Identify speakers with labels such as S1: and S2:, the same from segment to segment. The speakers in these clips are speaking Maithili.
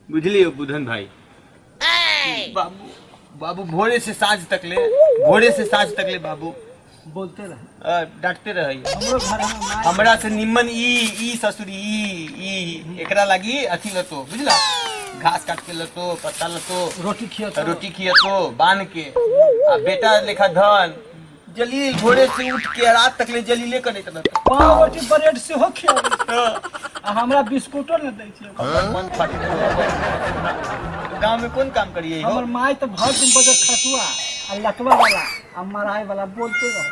S1: बुझलियो बुधन भाई, बाबू बाबू भोरे से साँझ तक ले, भोरे से साँझ तक ले बाबू
S2: बोलते रहे,
S1: डांटते रहे।
S2: हमरो घर में माय
S1: हमरा से निम्मन ई ई ससुरी ई ई एकरा लागी अथी लतो, बुझला, घास काट के लतो, पत्ता लतो,
S2: रोटी खियतो,
S1: रोटी खियतो बांध के, आ बेटा लेखा धन जलील भोरे से उठ के रात तक ले जलीले करैत रहत।
S2: पाव रोटी ब्रेड सेहो खियाबै आ हमरा बिस्कुटो ने दै छै।
S1: हमर मन फाटि गेल। गाँव में कोन काम करिए हो?
S2: हमर माय तऽ भरि दिन बजर खसुआ आ लकवा वाला आ मराई वाला बोलते रहे,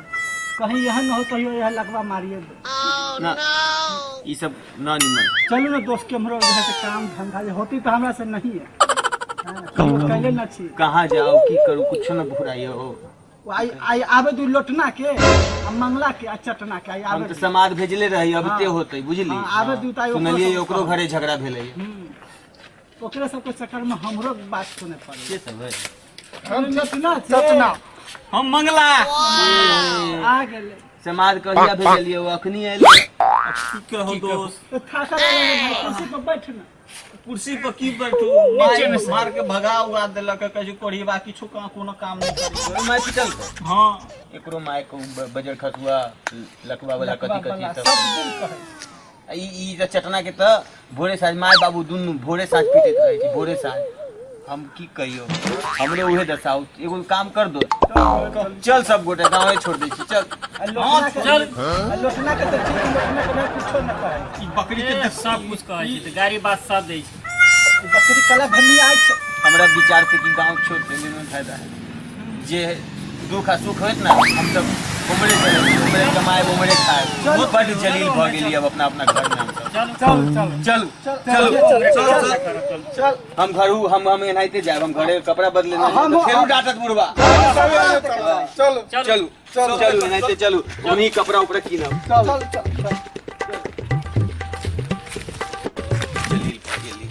S2: कहीं एहन न हो कहियो यह लकवा मारिए दे।
S1: ना, ई सब ना निमन।
S2: चलू ना दोस्त, केम्हरो जे है से काम धंधा जे होती तऽ हमरा से नहीं है। हाँ, कहियो कैले न छी।
S1: कहाँ जाओ, की करू, कुछो न भुराइयो हो।
S2: आई आई आबे दू लोटना के आ मंगला के आ चटना के आई
S1: हम
S2: आबे
S1: तऽ समाद भेजले रही, अब ते होते, बुझली।
S2: हाँ, आबे दू तऽ ओकरो
S1: सुनलिए
S2: सब
S1: ओकरो घरे झगड़ा भेलै।
S2: ओकरे सबके चक्कर में हमरो बात सुने पड़े।
S1: के सब है?
S2: हम लोटना छै।
S3: चटना।
S1: हम मंगला
S2: आ गेलै।
S1: समाद कहिया भेजलिए, ओ अखनी एलै।
S4: की कहो दोस्त,
S2: तो थाकल रहलै भाई, कुर्सी पर बैठ ना।
S4: कुर्सी पर की बैठू, मार मार के भगा उगा देलक, कहै छै कोढ़ीबा किछु का कोनो काम नहीं करी।
S1: माय पिटल को?
S4: हाँ।
S1: एकरो माय को बजर खसुआ लकवा वाला कथी कथी
S2: वाला
S1: सब
S2: सब दिन कहै छै।
S1: आ ई ई जे चटना के तऽ भोरे साँझ माय बाबू दुनू भोरे साँझ पीटैत रहै छै, भोरे साँझ। हम की कहियो, हमरे उहे दशा। एगो काम कर दो, चल सब गोटे गाँवे छोड़ दै छी, चल।
S2: आ लोटना के, आ लोटना के तऽ ठीक, लोटना के भाई कुछो न कहै।
S4: ई बकरी के
S5: ए, सब कुछ कहै छै तऽ गाड़ी बात सब दै छै।
S2: ई बकरी कला भन्नी आइ छै।
S1: हमरा विचार से कि गाँव छोड़ देने में फायदा है, जे दुख आ सुख होत ना हम सब उमरे चले, उमरे कमाए, उमरे खाए। बड जलील भऽ गेली अब अपना अपना घर में हमसब।
S2: चल चल।
S1: चल
S2: चल
S1: चल
S2: चल
S1: चल
S2: चल।
S1: हम घरू हम एनाहिते जायब, हम घरे कपड़ा बदले ना
S2: हम-
S1: फेरू डांटत बुढ़वा।
S3: चलो।
S1: चलू चलू, एनाहिते चलू, उन्हीं कपड़ा उपड़ा कीनब।
S2: चल चल चल।
S1: जलील भऽ गेली।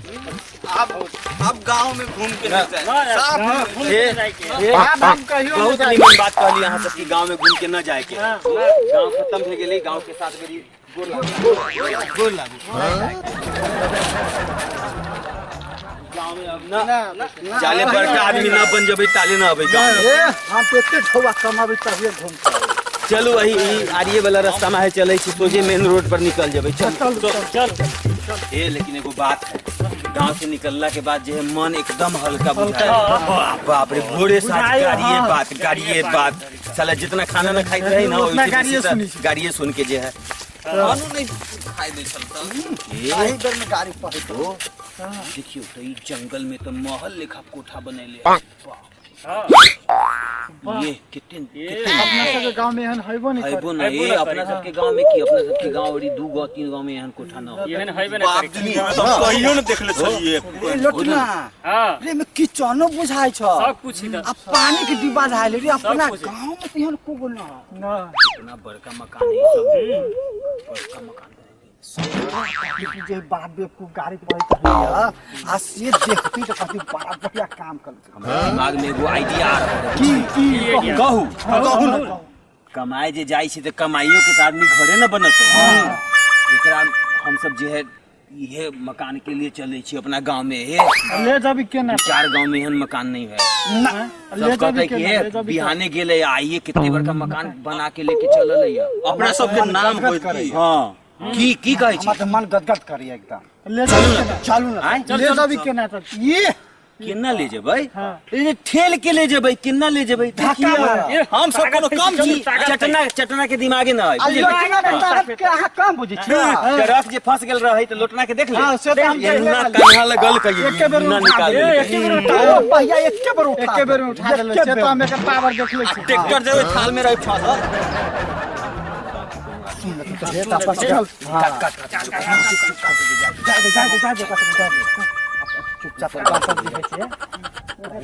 S4: अब गांव में घूम के नहीं जाए।
S5: साफ
S1: हे,
S2: आब हम कहियो
S1: बहुत निमन बात कहली अहाँ सबकी, गांव में घूम के न जाए के। गांव खत्म भे गेलै, गांव के साथ मेरी गोर लागू, गोर लागू। गांव में अब ना जाले बड़का आदमी ना बन जबै ताले ना अबै गांव में।
S2: ए, हम तो एते ढौआ कमाबै तभिए घूम।
S1: चलू, वही ई आरिये वाला रास्ता में है चलै छी, सोझे मेन रोड पर निकल जेबै। चल
S2: चल चल।
S1: ए, लेकिन एगो बात है, गांव से निकलला के बाद जे है मन एकदम हल्का बुझाए। बाप बाप रे, भोरे साँझ गाड़िए बात, गाड़िए बात, साला जितना खाना ना खाइत रही ना
S2: उतना
S1: ओइसे
S2: गाड़िए
S1: बेसी तऽ
S2: सुनै छी।
S1: गाड़िए सुन के जे है
S4: खानो नहीं खाइ दै छल तऽ।
S1: ए,
S2: एही बेर में गाड़ी पढ़े
S1: तो देखियो तो ई जंगल में तो महल लेखा कोठा बनेले है। बाप ये कितने कितने
S2: अपना सबके गांव में एहन हेबो नहीं
S1: हैबो
S2: करे।
S1: ना ए, अपना सबके गांव में की, अपना सबके गांव और दू गांव तीन गांव में एहन कोठा ना हो।
S5: एहन हेबे ना
S4: बाप
S5: करै।
S4: दुनिया में तऽ हम कहियो न देखले छलियै।
S2: ए लोटना,
S5: हाँ।
S2: रे में किचनो बुझाइ छ
S5: सब कुछ इधर।
S2: आ पानी के डिब्बा धाइल रे। अपना
S5: कुछ।
S2: गांव में तो एहन कोगो ना ना।
S1: इतना बड़का मकान है, सब बड़का मकान बनेले।
S2: जे बाप बेवकूफ गाड़ी पढ़ैत रहैया आ से देखती तऽ कहती बड़ा बढ़िया काम करती।
S1: हमरा दिमाग में एगो आइडिया आ रहल है।
S2: की की?
S1: कहू?
S2: कहू ना।
S1: कमाए जे जाइ छै तऽ कमाइयो के तऽ आदमी घरे न बनत। एकरा हम सब जे है इहे मकान के लिए चले छी अपना गांव में। हे,
S2: ले जाबी केना?
S1: दू चार गांव में एहन मकान नहीं है।
S2: ना
S1: सब कहते कि हे बिहाने गेले आइए, कितने बड़का मकान बना के लेके चलल है।
S4: अपना सबके नाम होइत की?
S1: हाँ, की की कहै छी?
S2: हमरा तऽ मन गदगद करी एकदम। ले जाबी, चलू ना।
S1: आँय?
S2: ले जाबी केना तऽ ये
S1: केना ले जेबै? ए, ठेल के ले जेबै, केना ले जेबै?
S2: धक्का मार।
S4: ए, हम सब कोनो कम छी?
S1: चटना चटना के दिमागे न है।
S2: आ लोटना के ताकत के अहाँ कम बुझै छियै?
S1: ट्रक जे फंस गेल रहे तऽ लोटना के देख ले।
S2: हाँ, से तऽ हम देख
S1: एना
S2: लेलियै।
S1: कन्हा लगल कहिए
S2: एके बेर
S1: एना
S2: उठा
S1: निकाल
S2: देलियै।
S1: देलकै।
S2: एके बेर उठा, ओ पहिया एके बेर उठा,
S3: एके बेर में उठा देले
S2: एके
S3: से
S2: बेर।
S3: तो हम एकर पावर देखले छी।
S4: ट्रैक्टर जे ओहि थाल में रहे फंसल।
S2: चल, हाँ। जा दे, जा दे, जा दे, जा दे। चुपचाप गाँव सब दिखै छै।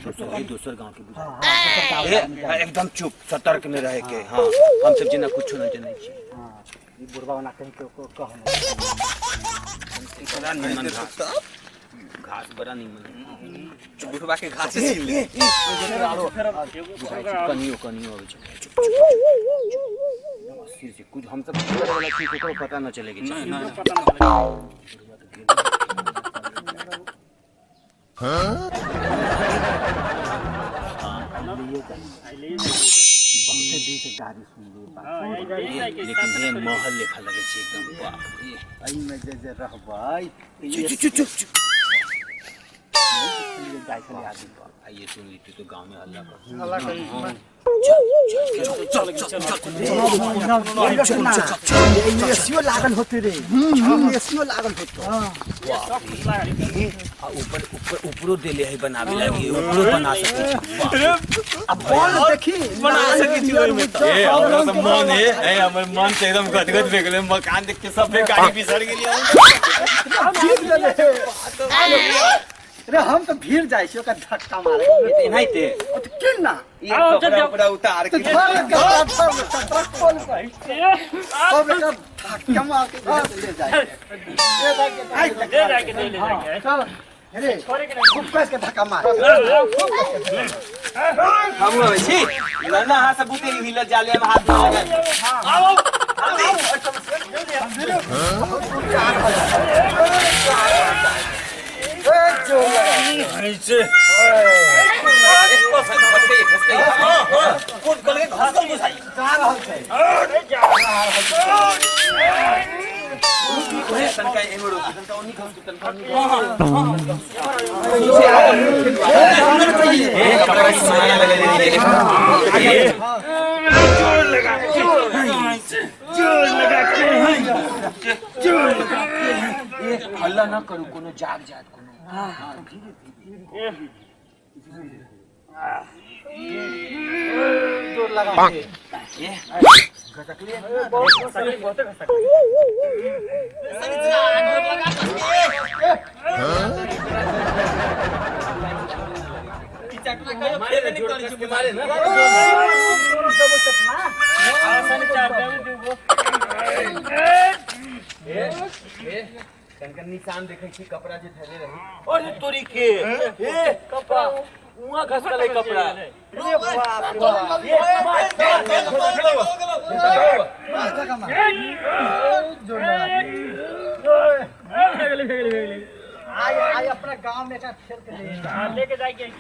S1: दोसर दोसर गांव के बुझा। ए, एकदम चुप सतर्क में रहे के। हाँ, हम सब जेना कुछ न जनै छी।
S2: हाँ, ई बुढ़बा ओना कहीं के कह नहीं।
S1: बड़ा निमन घास, घास बड़ा निमन है।
S4: बुढ़वा के घासे छीन ले।
S1: बुझाइ छै कनियो कनियो अबै छै। चुप चुप चुप, सिर से कुछ हम सब की करे वाला छी केकरो पता न चले के चाही।
S4: नहीं।
S5: पता ना चले।
S2: बहुते दिन से गाड़ी सुनलियै बात।
S1: लेकिन हे महल लेखा लगै छै एकदम, बाप रे।
S2: एहिमे जे जे रहबै
S1: चुप चुप चुप चुप।
S2: जाइ छलै आदमी पर।
S1: आइए सुन ली तो गांव में हल्ला कर।
S2: एसीओ लागल होते रे, एसीओ लागल होते।
S1: आ ऊपर ऊपर ऊपरो देले है बनावे लागी, ऊपरो बना सकै छी।
S2: आ बॉल देखी
S4: बना सकै छी ओहिमे त। ए हमरा त मन है, ए हमर मन त एकदम गदगद भे गेलै मकान देख के, सबे गाड़ी बिसर गेलियै।
S2: जीत गेलै रे, हम तऽ भीड़ जाइ छी ओकर धक्का मारे।
S1: एनाहिते
S2: ओ तऽ केना
S1: ई कपड़ा उपड़ा उतार
S2: तऽ
S1: के
S2: धर ले कपड़ा, धर ले कपड़ा, खोल के सब एकर धक्का मार के घर ले जाइ।
S5: ले जाके दे, ले जाके।
S2: चल रे, खूब कस के धक्का मार।
S1: हम अबै छी ना, अहाँ सब बुते हिलत जाले में हाथ धो। आओ जल्दी।
S2: ए जोर लगा।
S4: कोन कल के घसकल बुझाइ
S2: जा रहल छै।
S1: तनका एमे रोकी, तनका ओनी घसकू, तनका ओनी। ए कपड़ा के माया लगे ले। ए हल्ला न करू, कोनो जाग जात कोनो।
S2: जोर लगा।
S1: मारे ना।
S5: चार देबो।
S1: तनका निशान देखै छी कपड़ा जे धरले रही। अरे तोरी के, ए कपड़ा उहाँ घसकल है कपड़ा।
S2: रे बाप रे बाप। मार धक्का मार, जोर लगा। आइ आइ अपना गांव में का खेल के ले जा।
S5: लेके जाके
S2: ले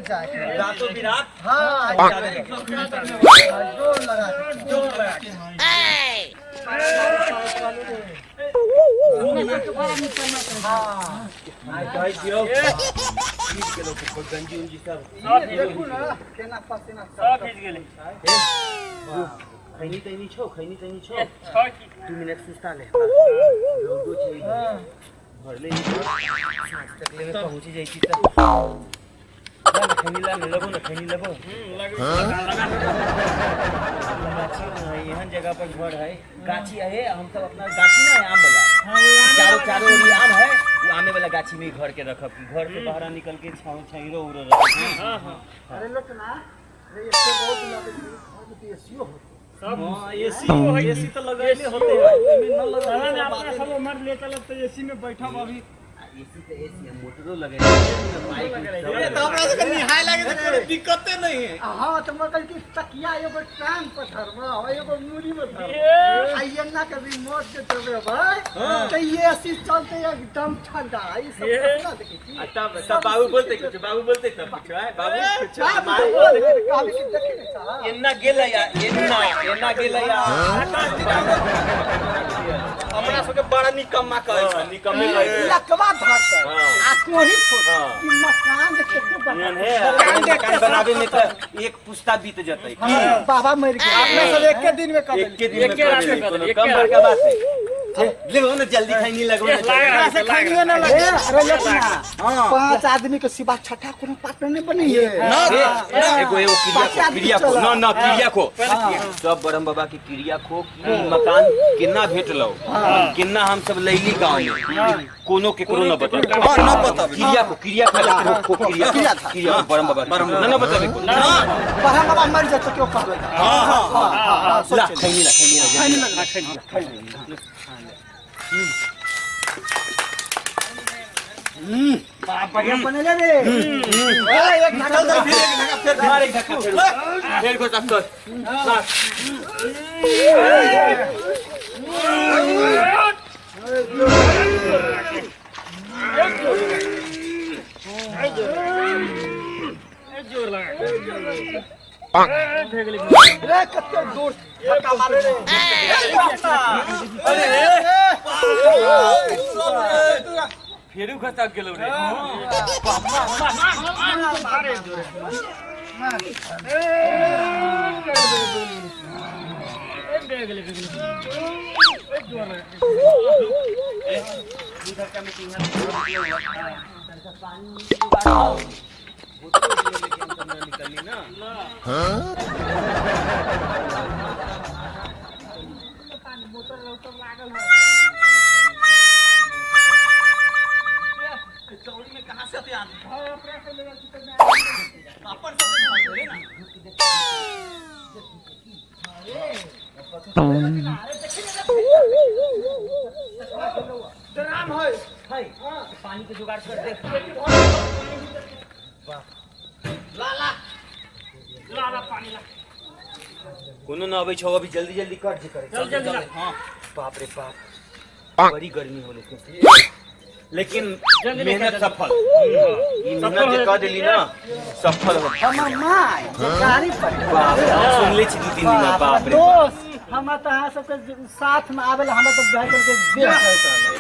S2: जाए
S4: रातों बिरात।
S2: हाँ, जोर लगा, जोर लगा। हाँ।
S1: आइ कहै छियौ पीट गेलौ ककरो गंजी उंजी सब।
S2: देखू ना केना पसीना
S5: सब भीज गेलै।
S1: खैनी तैनी छौ? खैनी तैनी छौ?
S5: छौ की?
S1: 2 मिनट सुस्ता ले, रौदो छै भरले। साँझ तक ले में पहुँची जाइ छी तऽ ला ना खैनी, ला ना, लगो ना खैनी, लगो। गाछी है, एहन जगह पर घर है, गाछी है। हम सब अपना गाछी ना है आम वाला, चारों चारों ओरी आम है, वो आमे वाला गाछी में ही घर के रखब। घर से बाहर निकल के छाँव छाइरो उरो रखब।
S5: हाँ हाँ
S2: अरे लोक ना रे, एते बहुत लगे छै घर में, तो एसीओ होते।
S5: सब।
S4: हां, एसी, एसी त लगैले होते है, एमे न
S3: साला
S4: लगल।
S3: ने अपना सब उमर ले चलब तऽ एसी में बैठब अभी।
S1: एसी तऽ एसी है, मोटरो लगे बाइक।
S4: ए त हमरा सबके निहाय लागे त कोनो दिक्कते नहीं है।
S2: हाँ, तऽ मगर कि तकिया एगो टांग पर धरबो, एगो मूड़ी में धरबो, आ एना के रिमोट के दबेबै तऽ एसी चलते एकदम ठंडा। ई सब ना देखै छी।
S1: आ तब तब बाबू बोलते कुछ, बाबू बोलते तब कुछ है, बाबू कुछ।
S2: बाबू तऽ बोल, कहली कि देखी ने छा।
S1: एन्ना गेलै या एन्ना एन्ना गेलै या।
S4: अपना सबके बड़ा निकम्मा कहै छै।
S1: निकम्मे कहै छै।
S2: लकवा धरतै आ कोही फोड़। ई मकान जे कते
S1: एहन
S2: बड़ा
S1: है मकान बनावे में तऽ एक पुस्ता बीत जतै की।
S2: बाबा मरि गेल।
S3: अपना सब एके दिन में कऽ देली।
S1: एके दिन में
S5: एके
S1: कर
S5: रात में
S1: देली,
S5: कर
S1: कोनो
S5: देली,
S1: कम
S5: एके
S1: बड़का बात है। लगो ना जल्दी, खैनी लगो ना जल्दी।
S3: एकरा से खैनियो ना लगे।
S2: ए, अरे लखना, पांच आदमी के सिवा छठा कोनो पार्टनर नहीं बनी है।
S1: ए, एगो एगो क्रिया
S2: पाँच
S1: खो
S2: आदमी
S1: क्रिया खो।
S2: चला।
S1: न न, क्रिया खो सब, ब्रह्म बाबा के क्रिया खो कि ई मकान केना भेटलौ, केना हम सब लैली गाँव में, कोनो केकरो न बतेबै।
S4: हां, न बताबे।
S1: क्रिया खो, क्रिया खो, खो खो क्रिया
S2: क्रिया
S1: खो
S2: था।
S1: क्रिया खो ब्रह्म बाबा के। न न बताबे कोनो।
S2: ब्रह्म बाबा मर जाए तो क्यों कहबे?
S4: हां हां
S2: हाँ हाँ,
S1: ला
S2: सोच।
S1: खैनी ला, खैनी ला जल्दी।
S2: बाप, बढ़िया बनेले रे। ए, एक धक्का
S4: चल चल, फिर एक धक्का फिर।
S1: मार एक धक्का फेर, फेर को तक कर।
S2: रे कते दूर धक्का मारे रे।
S4: अरे
S1: फेरू खसक गेलो रे। पानी के जुगाड़ कर दे।
S5: ला ला पानी ला।
S1: कोनो न अबै छौ अभी, जल्दी जल्दी कर जे करे।
S5: चल जल्दी ला।
S1: हां, बाप रे बाप, बड़ी गर्मी हो, लेकिन लेकिन
S5: जल्दी लेके
S1: मेहनत
S5: आ,
S1: सफल, ई मेहनत जे कर देली ना सफल हो।
S2: हमर माय जे गाड़ी पर
S1: बाप रे, हम सुनले छी 2-3 दिन, बाप रे बाप।
S2: दोस्त, हमरा तऽ अहाँ सबके साथ में आबे ला हमरा तऽ जाय करके देह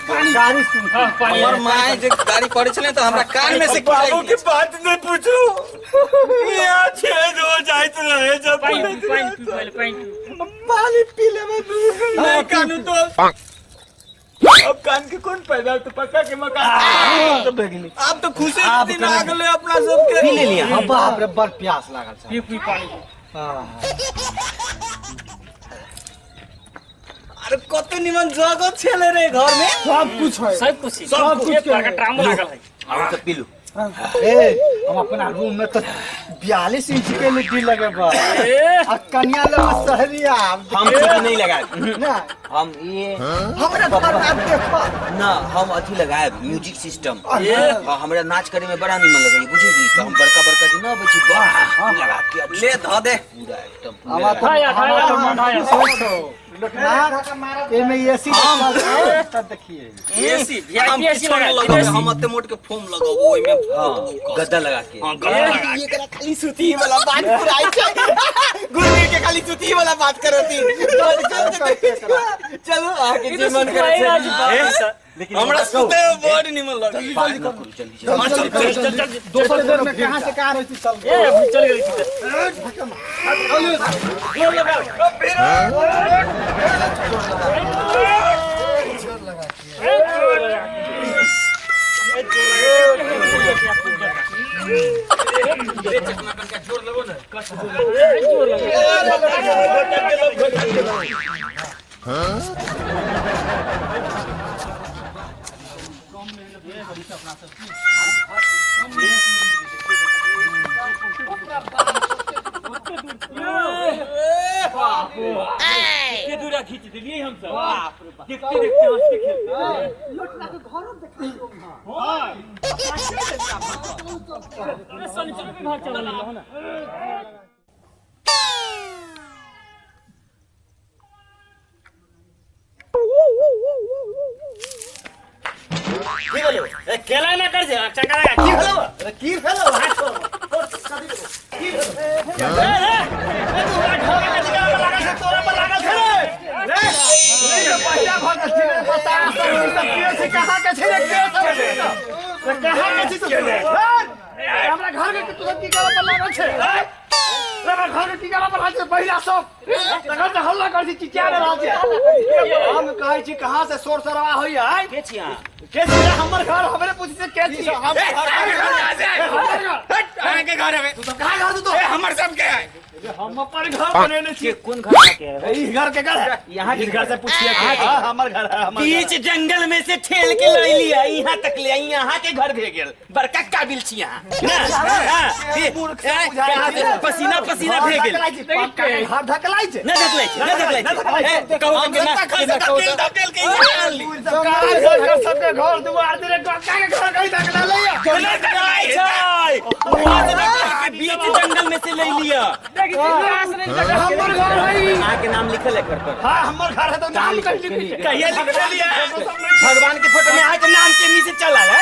S2: होइत गाड़ी सुन के।
S5: हां, पानी।
S4: हमर माय जे गाड़ी पड़े छले तऽ हमरा कान में से
S1: बाबू के बात नहीं पूछू, यहाँ छेद हो जाइत रहे जब
S5: पानी पी, पानी पी पहले, पानी पी।
S1: पानी पी लेबे नहीं कानू तो अब कान के कौन पैदा तो पक्का के मकान तो भेगली।
S4: आब तो खुशी के दिन आ गेलै अपना सबके।
S1: पी ले लिया।
S2: हाँ, बाप रे, बड़ प्यास लागल छै।
S5: पी पी पानी।
S2: हाँ।
S4: अरे कते निमन जगह छेले रे घर में।
S3: सब कुछ है।
S5: सब कुछ
S3: सब कुछ
S5: एक बड़का ट्राम लागल है।
S1: और तो पी लू।
S2: ए, हम अपना रूम में तो 42 इंच के लिट्टी लगेबा आ कन्या लेबा सहरिया।
S1: हम टीवी नहीं लगाए
S2: ना।
S1: हम ये
S2: हमरा घर में देखो
S1: ना, हम अथी लगाए म्यूजिक सिस्टम।
S2: अरे।
S1: हाँ, हमरा नाच करे में बड़ा निमन लगे बुझेगी, तो हम बड़का बड़का जे ना बची वाह लगा के अब
S4: ले धऽ दे
S1: पूरा एकदम
S2: हमरा तो
S5: खाया, खाया,
S2: हमरा तो मन
S5: खाया।
S2: खुश होइ छौ लोकना, एमे एसी तब देखिए
S4: एसी
S5: VIP
S4: हम किछो
S5: लगा,
S4: नहि लगेबै,
S5: AC।
S4: हम एते मोट के फोम लगबो ओहिमे।
S1: हाँ, गद्दा लगा के।
S4: हां, गद्दा लगा के। एकरा खाली सुती वाला बात पुराई छै, गुरवीर के खाली सुती वाला बात करती।
S1: चलो आके जे मन करे छै। ए, लेकिन
S4: हमरा सुते में बड़ निमन लगे।
S1: बात न करू, जल्दी जल्दी।
S5: चल चल चल।
S2: दोसर घर में कहाँ से कहाँ रहती चल।
S5: ए, अभी चल गेली सीधे। के दूरा खींच देलिए हम सब, देखते देखते हंसते खेलते।
S2: लोटना के घरो देखा।
S5: अरे शनिचर के घर चलल हो ना।
S1: की बोलो ए केला ना कर जे चका लगा की भेलो?
S2: अरे की भेलो? हाथ छोड़। पहिला भऽ गेल छै रे, बता सब ई सब के छै, कहाँ के छै रे, के सब छै रे, कहाँ के छै सब? ए, हमरा घर के तू सब की करऽ पर लागल छै? ए, हमरा घर के की करऽ पर लागल छै पहिला सब? तखन से हल्ला करै छी, चिचिया रहल छै। हम कहै छी कहाँ से शोर शराबा होइया?
S1: के छी अहाँ?
S2: के छी रे? हमर घर, हमरे पूछै छै के छी। हम
S4: अहाँ के घर हवे।
S2: तू सब कहाँ घर? तू तो
S4: ए, हमर सब के है।
S2: हम अपन घर बनेने छी।
S1: के कोन घर के है?
S2: ई घर के घर है।
S1: यहाँ के
S2: घर से पूछिए। हां, हमर घर है, हमर घर।
S1: बीच जंगल में से ठेल के ले लिया यहाँ तक ले आई, यहाँ के घर भे गेल। बड़का काबिल छी यहाँ ना। हाँ,
S2: मूर्ख सब
S1: ए,
S2: बुझाइ
S1: कहाँ से
S2: छै।
S1: पसीना पसीना भे गेल।
S2: घर धकलाइ छै।
S1: ना धकलै छै, ना धकलै छै। ए, कहू
S4: हम
S1: के ना
S4: सत्ता
S1: के ना
S4: खा
S1: कहू
S4: धकेल
S1: तऽ।
S4: धकेल के यहाँ आनली।
S2: सब सबके घर दुआर दे रे, काका के घर कहीं धकला लैया।
S1: ना धकलै छै, वहाँ से धकेल के बीच जंगल में से ले लिया।
S2: हमर घर है।
S1: अहाँ के नाम लिखल है घर पर?
S2: हां, हमर घर है तो नाम कहीं लिखै छै?
S1: कहिया लिख देलियै? भगवान के फोटो में अहाँ के नाम के नीचे चलल है,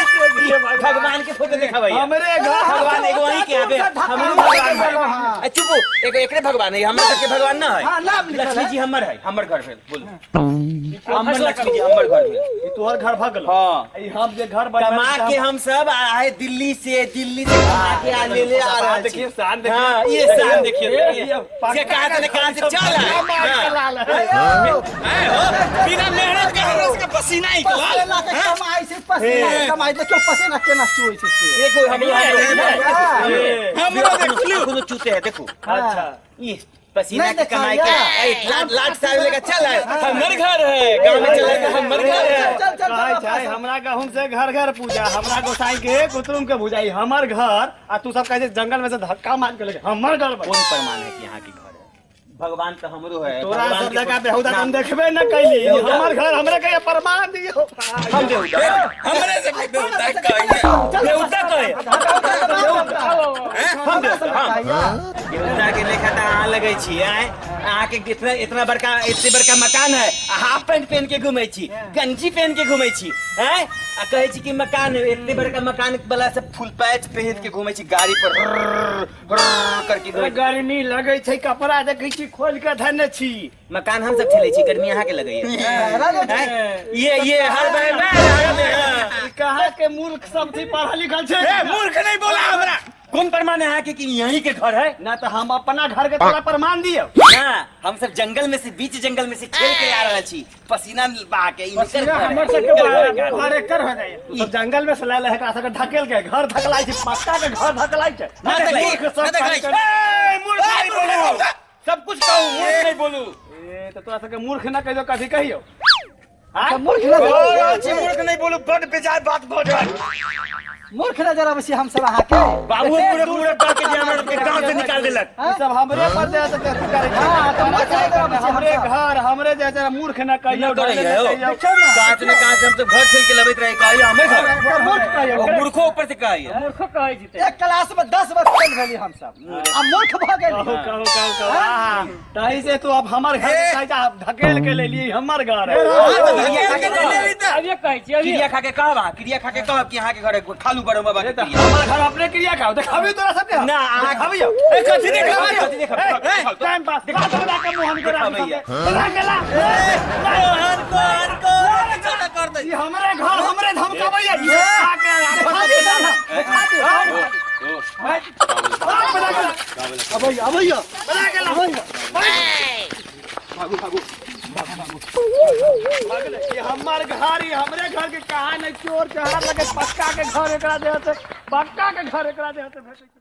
S1: भगवान के फोटो। देखाबै
S2: हमरे घर
S1: भगवान एगो वहीं के आबे हमरो भगवान है। ए, चुप हो, एगो एकरे भगवान है, हमरा सबके भगवान ना है।
S3: हाँ, नाम लिखल
S1: लक्ष्मी
S3: है।
S1: जी हमर है, हमर घर भेल। बोलू, हमर लक्ष्मी जी हमर घर भेल।
S2: ई तोहर घर भऽ गेलो।
S1: हाँ।
S2: ई हम जे घर बनबै
S1: कमा के हम सब आए दिल्ली से, दिल्ली से कमा के आ ले ले आ रहल छी।
S2: देखिए शान देखिए।
S1: हाँ, ये शान देखिए,
S2: ये
S1: ये से कहाँ से न कहाँ से चल आए। हाँ।
S3: ए,
S4: बिना मेहनत के हमरा सबके पसीना निकलल।
S3: पसीना के कमाई छै, पसीना के कमाई। देखियौ पसीना केना चुबै छै से।
S1: देखो हमरो
S4: हमरो देखलू।
S1: कोनो चूते है, देखो
S2: अच्छा
S1: ये पसीना
S3: नहीं
S1: के कमाई के
S3: देखाइया।
S1: ए, लाट लाट साहब लेके चल आए। हमर घर है, गांव में चल आए, हमर घर है।
S3: चल चल
S2: कहै
S3: चल।
S2: छै हमरा गहूम से घर घर पूजा, हमरा गोसाई के कुतरुम के भुजाई, हमर घर आ तू सब कहै छै जंगल में से धक्का मार के लेके हमर घर बन।
S1: कौन प्रमाण है कि यहाँ के घर है? भगवान तो हमरो है।
S2: तोरा
S1: भगवान
S2: सब
S1: के
S2: जगह
S1: कोई-
S2: बेहुदा
S1: ना,
S2: हम देखबे न कैली।
S1: बेहुदा।
S2: हमर घर हमरे के प्रमाण दियो।
S1: हम बेहुदा।
S4: हमरे से बेहुदा कहे, बेहुदा कहे।
S1: हम बेहुदा, हम बेहुदा के लेखा तो अहाँ लगै छी। आँय, अहाँके इतना इतना बड़का, एते बड़का मकान है, आ हाफ पैंट पहन के घूमै छी, गंजी पहन के घूमै छी, आँय, आ कहै छी कि मकान है। एते बड़का मकान वाला सब फुल पैंट पहन के घूमै छी, गाड़ी पर रर्र करके घूमै छी।
S2: गर्मी लगै छै, कपड़ा देखै छी खोल के धने छी।
S1: मकान हम सब ठेलै छी, गर्मी अहाँ के लगैया। आँय, ये हर बार बार
S2: ई कहाँ के मूर्ख सब छी, पढ़ल लिखल छै?
S4: ए मूर्ख नहीं बोला हमरा।
S1: कौन प्रमाण है अहाँ के कि यहीं के घर है?
S2: ना तो हम अपना घर के तोरा प्रमाण दियो।
S1: ना, हम सब जंगल में से, बीच जंगल में से खेल के आ रहल छी, पसीना बहा के। इनकर घर है,
S3: हमर सबके
S1: इनकर घर है।
S3: घर एकर हो जाइए।
S2: तू सब जंगल में से लायल है, एकरा सबके ढकेल के घर धकलाई छै, पक्का के घर धकलाई छै।
S1: ना धकलाई,
S2: मूर्ख सब
S1: ना धकलाई।
S4: ए मूर्ख नहीं बोलू, सब कुछ कहू, मूर्ख नहीं बोलू।
S2: ए तो तोरा सबके मूर्ख ना कहियो, कथी कहियो?
S3: मूर्ख नजर
S4: छी मूर्ख नहीं बोलू, बड़ बेजाय बात भऽ जाय।
S3: मूर्ख नजर अबै छी हम सब अहाँके।
S4: बाबू पूरा पूरा कह के जे हमरा के गांव से निकाल देलक।
S2: ई सब हमरे पर जे है से करे छै।
S3: हाँ, तऽ मूर्ख नजर अबै छी हम
S2: हमरे
S3: सब।
S2: घर हमरे जे है मूर्ख ना कहियो,
S1: ना
S2: ढले
S1: कहियो।
S2: ना कहियो।
S3: देखियौ ना।
S1: कांच ने कांच हम सब घर छेल के लबैत रहे, कहियो हमर घर।
S2: मूर्ख कहियो।
S1: ओ मूर्खो ऊपर से कहियो।
S5: मूर्खो कहै छी।
S3: एक क्लास में 10 बार फेल भेली हम सब आ मूर्ख भऽ गेली।
S2: कहू कहू कहू कहू। हाँ, तही से तू अब हमर घर के कहै छै, धकेल के लेलियै हमर घर है।
S5: अभिये कहै छी अभिये।
S1: क्रिया खा के कहब अहाँ, क्रिया खा के कहब कि अहाँ के घर है, खालू बड़ो बाबा के
S2: ए, तऽ
S1: क्रिया।
S2: हमर घर अपने क्रिया खाओ, देखाबी तोरा सबके हम।
S1: ना, अहाँ-
S2: देखाबियौ।
S4: ए कथी देखाबियौ?
S1: कथी देखाबियौ?
S2: ए, टाइम पास देखा तो बना के मोहन के राख
S1: देखाबैया।
S2: बना के ला।
S4: मोहन को को कर दे।
S2: ई हमरे घर हमरे धमकाबैया। ई खा के
S3: देखा दे, देखा दे। अबैया अबैया अबैया।
S2: ई हमर घर, ई हमरे घर के कहा नहीं चोर चहार लगे, पक्का के घर एकरा दे हते, पक्का के घर एकरा दे हते भेटै छै।